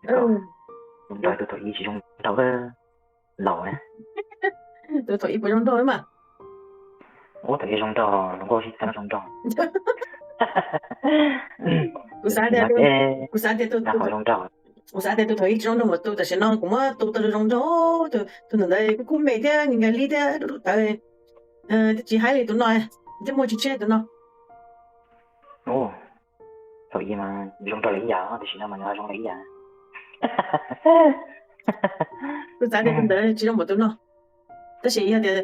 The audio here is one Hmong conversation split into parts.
Zoo nraug tus thaum ub tsis zoo nraug, laus na. Tus thaum ub puas zoo nraug mas? Ub, thaum ub zoo nraug, hluas nkauj sib txeeb zoo nraug. Kuv xav tias, kuv xav tias tus, kuv xav tias tus thaum ub tsis zoo nraug mas tus tam sim no kuv muab tus tau zoo nraug, tus ntawm ntawd kuj kub me thiab, nws nkag li thiab, tawv, tsis haib li tus no, thiab muaj tsis tseg tus no. Thaum ub mas zoo nraug li ib yam, tam sim no mas nws zoo li ib yam. Kuv xav tias tus ntawd tsis zoo npaum tus no, tab sis yog tias,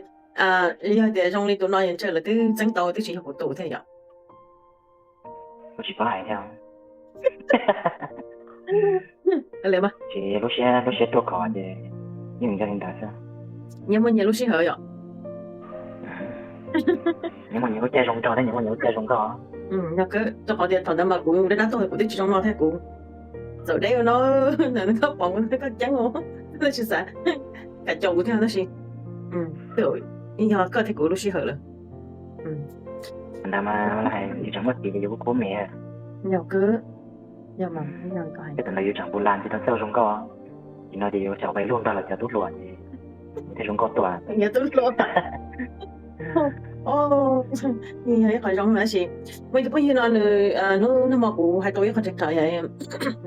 yog tias zoo li tus no yog ntshe lawv twb txeeb tau twb tsis yog kuv tus thiab yom. Kuv tsis paub hais thiab. Ces lub siab, lub siab tuaj khov ces yeej nco li ntawd xwb. Nyias muaj nyias lub sij hawm yom. Nyias muaj nyias lub caij zoo nraug thiab nyias muaj nyias lub caij zoo nkauj. Rau qhov tias thaum ntawd mas kuv dab dab tuag kuv twb tsis zoo no thiab, kuv txawm deb ua no, ntawm koj pom kuv koj ceeb ua, tab sis xav kam caum kuv thiab tab sis yog koj thiab kuv lub sij hawm lawm. Ntawd mas hais yus tseem muaj txiv ces yus kuj kub me. Yog, yog mas, yog thaum ntawd yus tseem puas las tsis tau txawj zoo nkauj, tsis no ces yus tseem ua lug nrog lawv cov tub hluas ces thiaj zoo nkauj tuaj. Tub hluas. Yog ib qho zoo tab sis muaj ib tug phooj ywg no nws, hnub no kuv hais tau ib qho tseem kawm,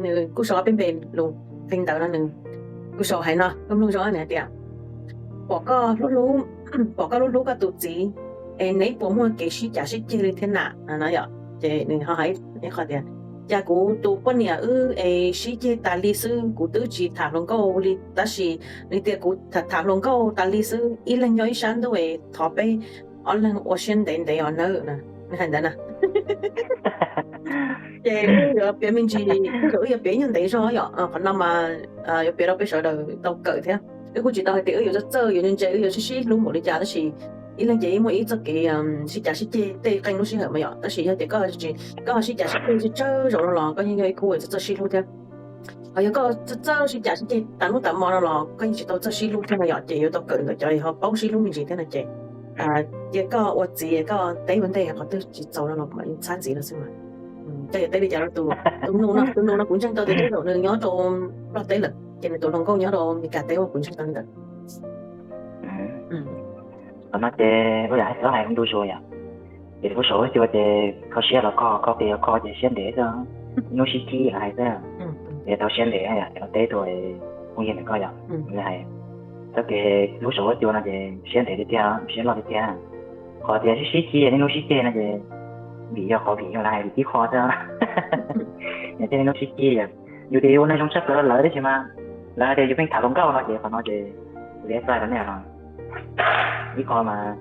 nws kuj sau peb npe lus feem ntawd no nws kuj sau hais no, koj mloog zoo nws hais tias, pom koj hlub hlub, pom koj hlub hlub koj tus txiv, es neb puas muaj kev sib cav sib ceg li thiab na? No yom, ces nws ho hais ib qho tias, cas kuv tus poj niam wb es sib ceg tas li xwb, kuv twb tsis tham hluas nkauj li tab sis nws tias kuv tham hluas nkauj tas li xwb, ib leeg nyob ib sab ntuj es thov peb ob leeg ua siab ntev ntev os nawb. Nws hais ntawd na. Ces wb yuav piav me ntsis, wb yuav piav ib nyuag ntev zog yom, qhov no mas yuav piav rau peb sawv daws tau kawm thiab. Wb kuj tsis tau hais tias wb yuav txawj txawj yuav ntse ntse wb yuav sib sib hlub npaum li cas tab sis ib leeg ces yeej muaj ib txoj kev sib cav sib ceg tej qee lub sij hawm mas yom, tab sis yog tias koj, koj sib cav sib ceg tsawg tsawg zaus no los koj yeej yog ib khub txawj txawj sib hlub thiab. Ho yog koj txawj txawj sib cav sib ceg tas hnub tas hmo no los koj yeej tsis tau txawj sib hlub thiab no yom, ces yuav tau kawm ntawm cov ho paub sib hlub me ntsis thiab no ces, cia koj ua txiv koj teb ua ntej qhov twg tsis txaus no los mam li txhab txiv no xwb mas. Koj yuav teb li cas rau tus, tus nus no, tus nus no kuv ntseeg tau tias tej zaum nws nyob rau Nplog teb lawm ces nws tus hluas nkauj nyob rau Meskas teb ua kuv ntseeg tau li ntawd. Qhov no ces kuj yam hais txog hais ntu zus yom, ces lub saum huab cua ces kho siab los kho, kho pes los kho ces siab ntev xwb, ib hnub sib khib los hais xwb. Ces tau siab ntev yom, ces los teb tus phooj ywg ntawm koj yom, hais txoj kev lub saum huab cua no ces siab ntev tiag tiag, siab loj tiag tiag. Qhov tias sib sib khib niaj hnub sib ceg no ces vim yog qhov vim yog lawv hais vim tib qho xwb. Yog thiaj niaj hnub sib khib, yus tias yus ua neeg zoo tshaj plaws rau lawv tab sis mas lawv hais tias yus pheej tham hluas nkauj no ces qhov no ces ua li txaij rau nej no, ib qho mas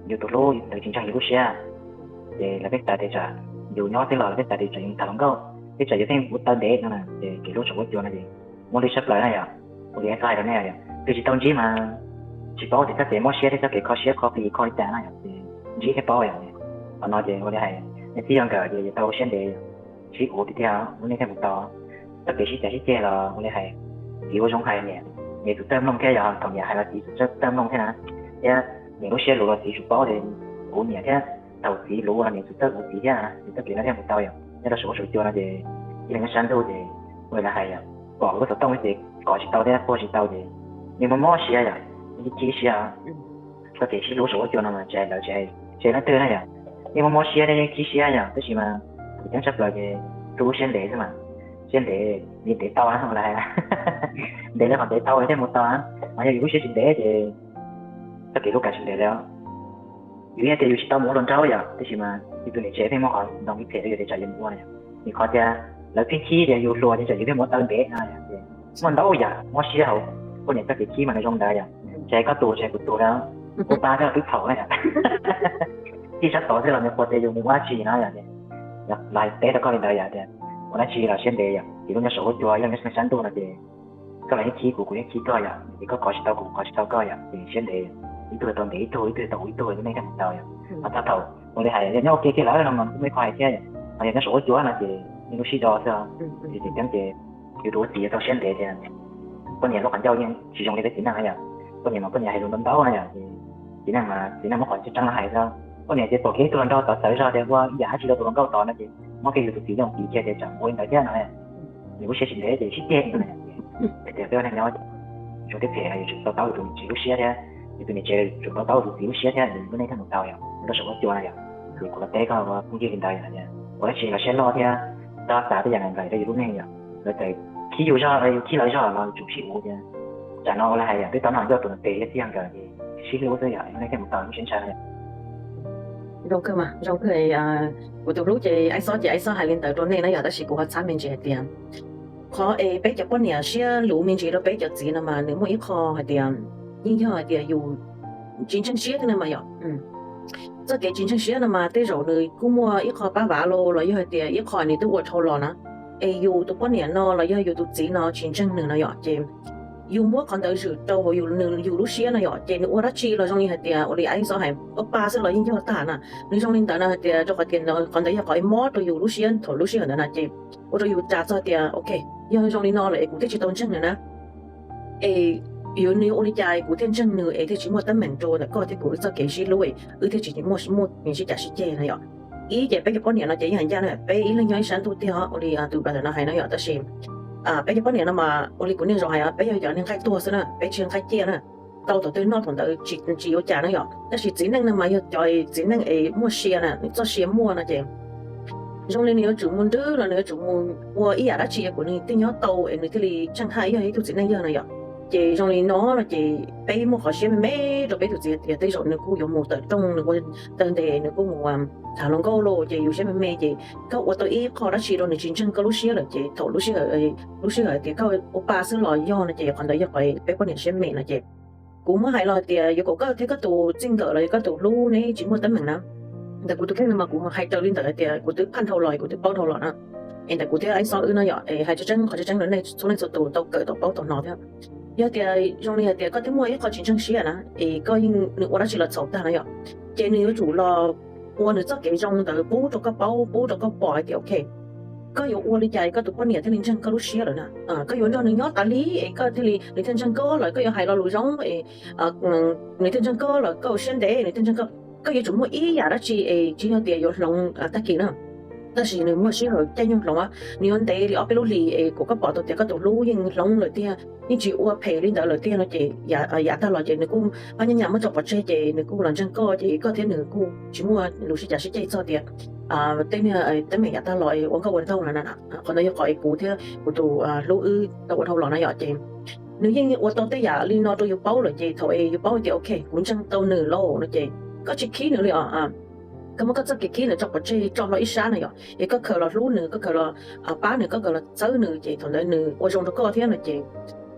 yus tus hlub lawv tsis ntseeg yus lub siab, ces lawv pheej xav tias tsam yus nyob xwb los lawv pheej xav tias tsam yus tham hluas nkauj, pheej tsam yus pheej ua tau ntev no na, ces kev lub saum huab cua no ces muaj lub siab plaws na yom. Ua li txaij rau nej yom, twb tsis tau ntsib mas tsis paub tias txoj kev mob siab thiab txoj kev kho siab kho pes kho li cas na yom, ces ntsib thiaj paub yom. Qhov no ces ua li hais, nej txij yog nkawm ces yuav tau siab ntev, sib uv tiag tiag lub neej thiaj mus tau. Txoj kev sib cav sib ceg los ua li hais, txiv ua zoo hais niam, niam tsum txawj mloog thiab yom, thaum niam hais los txiv tsum txawj mloog thiab na, thiab niam lub siab luv los txiv tsum paub tias kuv niam thiab, thaum txiv luv los niam tsum txawj kuv txiv thiab, ces txoj kev no thiaj mus tau yom. Nyob rau saum huab saum cua no ces ib leeg nyob sab ntuj ces ua li lawv hais yom, kom lub xov tooj ces kov tsis tau thiab puag tsis tau ces yeej mob mob siab yom, yeej khib siab. Txoj kev sib hlub saum huab cua no mas tsis hais lawv tsis hais leej twg na yom, yeej mob mob siab thiab yeej khib siab yom, tab sis mas kuv ceeb tshaj plaws ces tu lub siab ntev xwb mas, siab ntev li ntev tau na, ua li hais ntev li qhov ntev tau thiaj mus tau na, mas yog yus lub siab tsis ntev ces txoj kev hlub kav tsis ntev li. Yus yog tias yus tsis tau mus ua hluas nraug yom, tab sis mas yus tus niam tsev pheej muaj qhov ntoo ib phem rau yus tias tsam yus mus ua na yom. Vim qhov tias lawv pheej khib tias yus hluas ces tsam yus pheej mus ua tau ntev no yom, ces muaj ntau yam mob siab hauv poj niam txoj kev khib mas nws zoo ntawd yom. Tsis hais koj tus tsis hais kuv tus na, ua pa thiab twb txhaum na yom. Tij sab tod xwb los nws qhuas tias yus mus ua dab tsi no yom, los hais teb rau koj li ntawd yom, tias ua dab tsi los siab ntev yom, txiv lub nyob saum huab cua, ib leeg nyob sab ntuj no ces koj los yeej khib kuv, kuv yeej khib koj yom, ces koj kov tsis tau kuv, kuv kov tsis tau koj yom, ces siab ntev, ib tug tau ntev ib tug, ib tug tau ub ib tug, lub neej thiaj mus tau yom. Mas txog thaum ua li hais yog nyob ua ke kiag lawm no mas kuj muaj ib qho hais thiab, ho yog nyob saum huab cua no ces yeej lub sib do xwb. Ces tseem ceeb ces yus tus ua txiv yuav tau siab ntev tias poj niam lub qhov ncauj yeej tsis zoo li peb txiv neej na yom. Poj niam mas poj niam hais lus ntau ntau na yom, ces txiv neej mas txiv neej muab qhov tseeb tseeb los hais xwb. Poj niam ces pom kiag ib tug hluas nraug tod txawv zog tias ua ib yam dab tsi rau tus hluas nkauj tod no ces muab kiag yus tus txiv yooj txiv kiag tias tsam ua li ntawd thiab no. Nws lub siab tsis ntev ces sib ceg xwb na. Hais tias peb ua neej nyob, zoo thiab phem yus tsum to taub yus tus niam tsev lub siab thiab, yus tus niam tsev tsum to taub yus tus txiv lub siab thiab nws lub neej thiaj mus tau yom, lub rau saum huab cua na yom. Ces kuv los teb koj ua phooj ywg li ntawd yom, ua dab tsi los siab loj thiab txhob xav tej yam nqaim nqaim rau yus lub neej yom. Lawv txawm khib yus zog los yus khib lawv zog los yus tsum sib ua tias tsam no ua li hais yom, twb tau noj yog tus ntev tiag tiag nkawd ces sib hlub xwb yom, lub neej thiaj mus tau lub siab ntshaw na yom. Zoo kawg mas, zoo kawg. Kuv tus hlub ces Aib Xob ces Aib Xob hais li ntawd rau nej na yom, tab sis kuv ho txhab me ntsis hais tias qhov es peb cov poj niam siab luv me ntsis rau peb cov txiv no mas nws muaj ib qho hais tias yeej yog hais tias yus tsis ntseeg siab thiab na mas yom. Txoj kev tsis ntseeg siab no mas tej zaum nws kuj muaj ib qho pab vav los los yog hais tias ib qho nws twb ua dhau los na, es yus tus poj niam no los yog yus tus txiv no tsis ntseeg nws no yom, ces yus muab qhov ntawd zwm rau hauv yus, nws yus lub siab no yom, ces nws ua dab tsi los zoo li hais tias ua li Aib Xob hais, ob pa xwb los yeej yog tag na. Nws zoo li ntawd no hais tias rau qhov tias qhov ntawd yog qhov mob rau yus lub siab thaum lub sij hawm ntawd na, ces ua rau yus ras txog tias ok, yog zoo li no lawm es kuv thiaj tsis tau ntseeg nws na. Es yuav nws ua li cas kuv thiaj ntseeg nws es thiaj tsis muaj teeb meem rau ntawm koj thiab kuv wb txoj kev sib hlub, wb thiaj tsis muaj muaj sib cav sib ceg na yom. Ib ces peb cov poj niam no ces yeej hais ncaj na, peb ib leeg nyob ib sab ntuj tiag ua li tus brother no hais no yom, tab sis peb cov poj niam no mas ua li kuv niaj zaus hais, peb yog cov niag nqaij tuag xwb na, peb tsis nqaij ciaj na. Tau thaum twg noj thaum ntawd tsis ua cas na yom. Tab sis txiv neej no mas yog cov txiv neej es muaj sia na, nws txoj sia muaj no ces zoo li nws yuav tsum mus nrwb los nws yuav tsum mus ua ib yam dab tsi kuv nws thiaj nyob tau es nws thiaj li tseem haj yog ib tug txiv neej yawg na yom. Ces zoo li no no ces peb muaj qhov siab me me rau peb tus txiv tias tej zaum nws kuj yuav mus tawm rooj, nws ua tawg ntes, nws kuj mus tham hluas nkauj lauj, ces yus siab me me ces koj ua tau ib qho dab tsi rau nws tsis ntseeg koj lub siab lawm ces thaum lub sij hawm, lub sij hawm tias koj ua pa xwb los yog no ces qhov ntawd yog qhov peb poj niam siab me no ces kuv muab hais los hais tias yuav kom koj thiab koj tus txij nkawm los yog koj tus hlub neb tsis muaj teeb meem na. Ntawm kuv tus kheej no mas kuv hais raws li ntawm hais tias kuv twb phaj dhau los kuv twb paub dhau los na. Es ntawm kuv thiab Aib Xob wb no yom, es hais tseeb tseeb qhov tseeb tseeb rau nej txhua leej txhua tus tau kawm tau paub tau hnov thiab. Yog tias zoo li hais tias koj twb muaj ib qho tsis ntseeg siab na, es koj yeej nws ua dab tsi los txhaum tag no yom, ces nws yuav tsum los ua nws txoj kev zoo ntawd pub rau koj paub, pub rau koj pom hais tias ok, koj yuav ua li cas koj tus poj niam thiaj li ntseeg koj lub siab lawm na. Koj yuav nrog nws nyob tas li es koj thiaj li, nws thiaj ntseeg koj lawm, koj yuav hais lo lus zoo es nws thiaj ntseeg koj lawm, koj ua siab ntev nws thiaj ntseeg koj. Koj yuav tsum muaj ib yam dab tsi es tsis yog tias yuav hloov tag kis na, tab sis nws muaj sij hawm caij nyoog hloov, nws yuav ntev li ob peb lub hlis es kom koj pom tau tias koj tus hlub yeej hloov lawm tiag, yeej tsis ua phem li ntawd lawm tiag no ces yav tag los ces nws kuj pab nyab nyas muab tso pov tseg ces nws kuj los ntseeg koj ces koj thiab nws kuj tsis muaj lus sib cav sib ceg txog tias tej niag teeb meem yav tag los ua nkauj ua nraug no. Qhov ntawd yog qhov es kuv thiab kuv tus hlub wb tau ua dhau los na yom, ces nws yeej ua tau tej yam li no rau yus paub lawm ces thaum es yus paub tias ok kuv ntseeg tau nws lauj no ces koj tsis khib nws li os. Koj muab koj txoj kev khib ntawd tso pov tseg tso hlo ib sab na yom, es koj khaws los hlub nws, koj khaws los pab nws, koj khaws los txhawb nws ces thaum ntawd nws ua zoo rau koj thiab no ces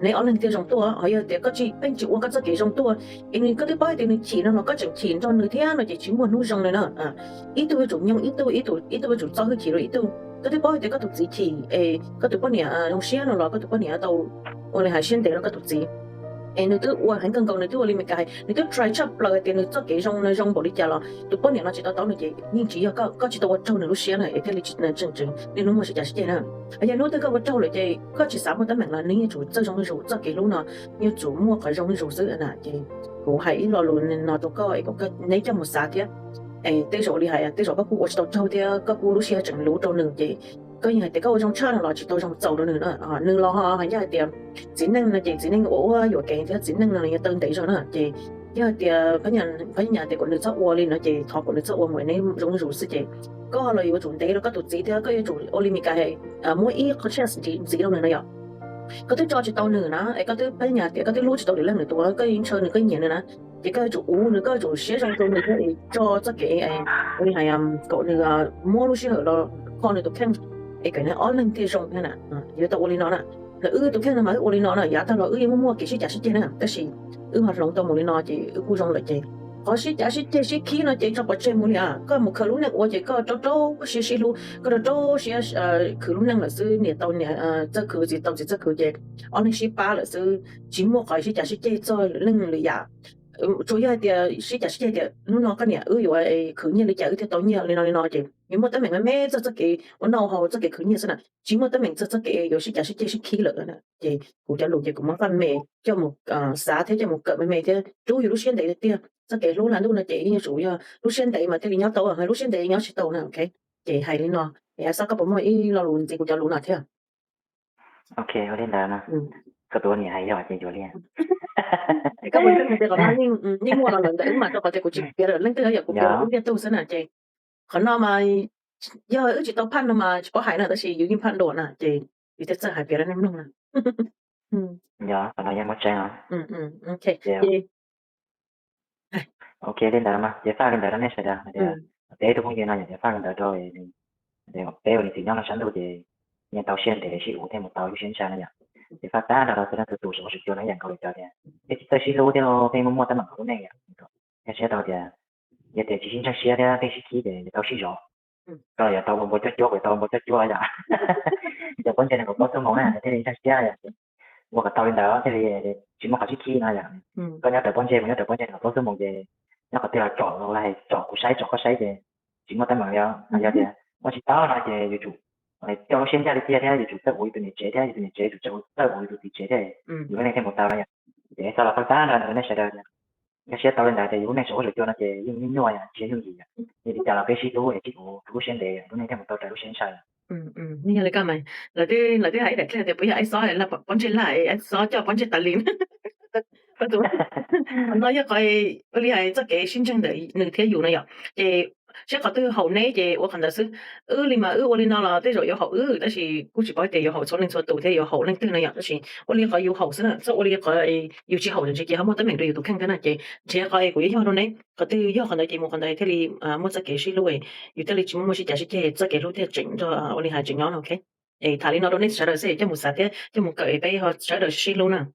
neb ob leeg thiaj zoo tuaj. Ho yog tias koj tsis, pheej tsis ua koj txoj kev zoo tuaj es nws, koj twb paub tias nws chim no los koj tseem chim nrog nws thiab no ces tsis muaj hnub zoo li na. Ib tug yuav tsum nyoog ib tug, ib tug yuav tsum txo hwj chim rau ib tug. Koj twb paub tias koj tus txiv chim es koj tus poj niam zoo siab no los koj tus poj niam tau ua li hais siab ntev rau koj tus txiv es nws twb ua heev kawg nkaus, nws twb ua li Meskas hais, nws twb try tshaj plaws hais tias nws txoj kev zoo no zoo npaum li cas los tus poj niam no tsis to taub nws ces yeej tsis yog koj, koj tsis tau ua raug nws lub siab na es thiaj li tseem tswv niaj hnub muaj sib cav sib ceg na. Yog hnub twg koj ua raug lawm ces koj tsis xav muaj teeb meem los nws yuav tsum txawj zoo zuj zus, txoj kev hlub no yuav tsum muaj qhov zoo zuj zus xwb na. Ces kuv hais ib lo lus no rau koj es kom neb coj mus xav thiab. Es tej zaum li hais, tej zaum koj kuj ua tsis tau raug thiab koj kuj lub siab tseem luv rau nws ces koj yeej hais tias koj ua zoo tshaj no los tsis tau zoo txaus rau nws na. Nws los ho hais ncaj hais tias txiv neej no ces txiv neej ua ua yuam kev thiab txiv neej no nws yuav taw ntev zog na ces yog hais tias phab nyas tias kom nws txhob ua li no ces thov kom nws txhob ua mus, neb zoo zuj zus xwb ces koj los yuav tsum ntev rau koj tus txiv thiab koj yuav tsum ua li Meskas hais, muab ib qho chance ntxiv rau nws no yom. Koj twb tso tsis tau nws na es koj twb, phab nyas tias koj twb hlub tsis tau lwm leej lwm tus, koj yeej ntshaw nws, koj nyiam nws na ces koj yuav tsum uv nws, koj yuav tsum siab zoo rau nws thiab es tso txoj kev ua li hais kom nws muab lub sij hawm los kho nws tus kheej es kom nws ob leeg thiaj zoo thiab na. Yuav tau ua li no na. Ntawm wb tus kheej no mas wb ua li no na, yav tag los wb yeej muaj muaj kev sib cav sib ceg na tab sis wb ho hloov tau mus li no ces wb kuj zoo lawm ces qhov sib cav sib ceg sib khib no ces tso pov tseg mus li. Koj mus khaws lub neej ua ces koj rau rau siab sib hlub, koj rau rau siab khwv lub neej lawm xwb, niam tau niam txawj khwv, txiv tau txiv txawj khwv ces ob leeg sib pab lawm xwb, tsis muaj qhov sib cav sib ceg txog lwm leej lwm yam. Tsuas yog hais tias sib cav sib ceg tias hnub no koj niam wb yuav khwv nyiaj li cas wb thiaj tau nyiaj li no li no ces nws muaj teeb meem me me txog txoj kev ua noj haus, txoj kev khwv nyiaj xwb na, tsis muaj teeb meem txog txoj kev yuav sib cav sib ceg sib khib lawm. Ces kuv cov lus ces kuv muab faj me coj mus xav thiab coj mus kawm me me thiab rub yus lub siab ntev tiag tiag. Txoj kev hlub hla ntuj no ces yeej yuav tsum yog lub siab ntev mas thiaj li nyob tau, lub siab ntev nyob tsis tau na. Ok, ces hais li no, es xav koj puas muaj ib lo lus ntxiv kuv cov lus no thiab? Ok, ua li ntawd no. Koj tus niam hais yog ces yuav li. Koj ua ntej hais tias qhov no yeej muaj los lawm ntawm wb mas, rau qhov tias kuv tsis piav lawm leej twg, yog kuv piav lawm wb ntiag tug xwb na ces qhov no mas yog wb tsis tau phaj no mas tsis paub hais na, tab sis yus yeej phaj dua na ces yus thiaj txawj hais piav rau nej mloog na. Yog, qhov no yeej muaj tseeb os. Ok, li ntawd mas ces faj li ntawd rau nej sawv daws hais tias peb tug phooj ywg no yog tias faj li ntawd rau peb ua niam txiv nyob no sab ntuj ces yeej tau siab ntev sib hlub thiab mus tau lub siab ntshai no yom. Ces faj tag nrho rau txhua leej txhua tus saum huab saum cua no ib yam nkaus li cov tias peb tsis txawj sib hlub thiab los peb muaj muaj teeb meem rau lub neej yom. Yog siab tau tias yog tias tsis sib ntseeg siab thiab pheej sib khib ces tau sib zov. Koj yuav tau ua npua cuab cuab, kuv yuav tau ua npua cuab cuab yom. Cov pob ntseg nees nkaum plaub xuab moos na thiaj li ntseeg siab yom. Ua kom tau li ntawd thiaj li tsis muaj qhov sib khib no yom. Koj nyob raws pob ntseg, kuv nyob raws pob ntseg nees nkaum plaub xuab moos ces nyob qhov twg los tsom los hais tsom kuv saib tsom koj saib ces tsis muaj teeb meem li os. Yog tias muaj tsis tau no ces yuav tsum coj lub siab ncaj li tiag thiab yuav tsum txawj ua yus tus niam tsev thiab yus tus niam tsev yuav tsum txawj ua yus tus txiv tsev thiab yus lub neej thiaj mus tau no yom. Ces xav los faj tag nrho ntawm nej sawv daws yom. Yog siab tau li ntawd ces yus lub neej saum huab saum cua no ces yeej nyuaj yom, tsis yooj yim yom. Yog li cas los peb sib hlub es sib hlub lub siab ntev yom, lub neej thiaj mus tau raws lub siab ntshai. Yog li koj mas, lawv twb hais ib daim teb tias puas yog Aib Xob pob ntseg laj, Aib Xob coj pob ntseg tas li. Qhov no yog qhov ua li hais txoj kev sib ntseeg ntawm nws thiab yus no yom. Ces saib qhov twg haum neb ces ua qhov ntawd xwb. Wb li mas wb ua li no los tej zaum yuav haum wb, tab sis kuj tsis paub tias yuav haum txhua leej txhua tus thiab yuav haum leej twg no yom. Tab sis ua li qhov yus haum xwb na, txhob ua li qhov yus tsis haum ces ho muaj teeb meem rau yus tus kheej thiab na. Ces nrhiav qhov kuv yuav yog rau neb, qhov twg yog qhov ntawd ces mus qhov ntawd thiaj li muaj txoj kev sib hlub, yus thiaj li tsis muaj muaj sib cav sib ceg, txoj kev hlub thiaj tseem nrog ua li hais tseem nyob no. Es tham li no rau nej sawv daws xwb, coj mus xav thiab coj mus kawm peb ho sawv daws sib hlub na.